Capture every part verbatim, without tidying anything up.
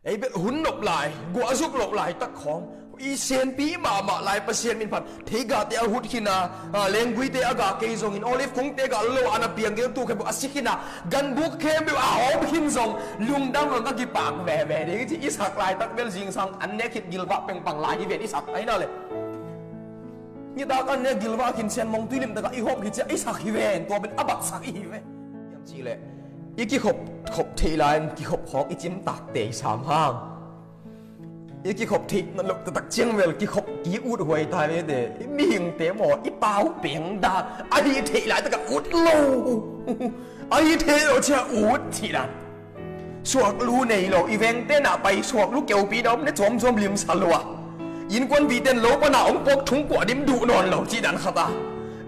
Ei bel hun nop lai, guahzuk loh laitak khawng, i senpi mahmah lai Pasian min phat. Theigate a hut khin a, a, lengguite a gah kei zongin, olive kungte gah lo a na piang kei zong, tu khempeuh a si khin a, ganbuk khempeuh a hawm khin zong, lungdam lo, ka kipak veve ding ci. I sak laitak bel zingsang an nek khit gilvah pengpang lai hi ven, i sak ahi na le. Nitak an nek gilvah khin, Sian Mawng Tuilim takah i hawm khit ciang i sak hi ven, tua bel a batsak i hi ve. Hiam cih leh i kikhop, khop theih lai-in kikhop khawng i cimtak tei sam hang. I kikhop theih nawn loh taktak ciang bel kikhop ki ut huai ta ve te. I mihingte maw, i pau peng dan, a hih theih laitakah ut lo, a hih theih lo ciang ut cih dan. Suaklu nei lo, i vengte nah pai suaklu keupi na om le cuamcuam limsa lo a, innkuanpihte in lo pana hong puak thungkuah dim duh nawn lo cih dan khat a.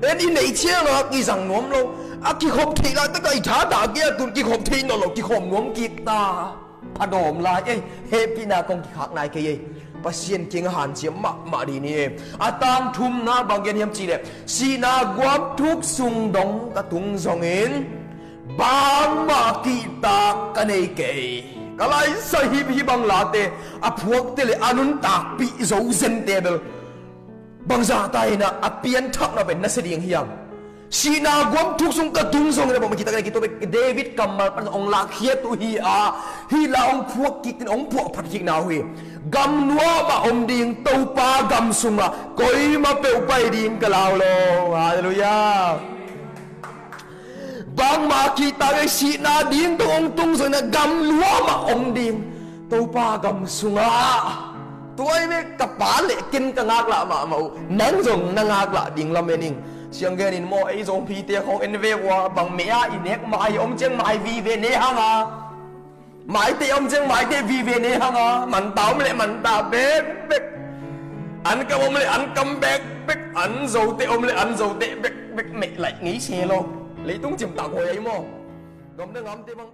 En i neih ciangah kizang nuam lo. A kikhop theih laitakah i thadah kei a, tun kikhop theih nawn lo, kikhawm nuam kik ta. Pha dawm lai ei, hehpihna kong kikhak nai kei ei. Pasian kiangah hanciam mahmah dih ni ei. A tangthumna bang gen hiam cih leh, sihna guam thuk sung dong ka tung zongin, bangmah kihtak ka nei kei. Ka laisa hip hih bang late, a phuakte le a nuntakpih zo zente bel bangzah ta in ah a pianthakna pen nasia ding hiam? Sihna guam thuk sung ka tung zongin a bangmah kihtak ka nei kei. Tua bek David kammal pan hong lakkhiat uh hi a, hih la hong phuak kik in hong phuak phat kikna uh hi. Gam nuamah om ding, Topa gam sungah koimah peuh pai ding ka lau lo. Halleluiah. Bangmah kihtak ei, sihna ding dong hong tung zongin a gam nuamah om ding, Topa gam sungah. Tua hi ve, ka pa le ken ka ngaklah mahmah uh, nang zong na ngaklah ding lamen ing. Siang genin maw, ei Zomipite khawng en ve ua, bang meh a i nek, mai om ciang mai vive ne hang a. Maite om ciang maite vive ne hang a, manta om le manta bekbek, ankam om le ankam bekbek, anzote om le anzote bekbek, meh laih ngei se lo. Leitung cimtak huai ahi maw. Gamdang amte bang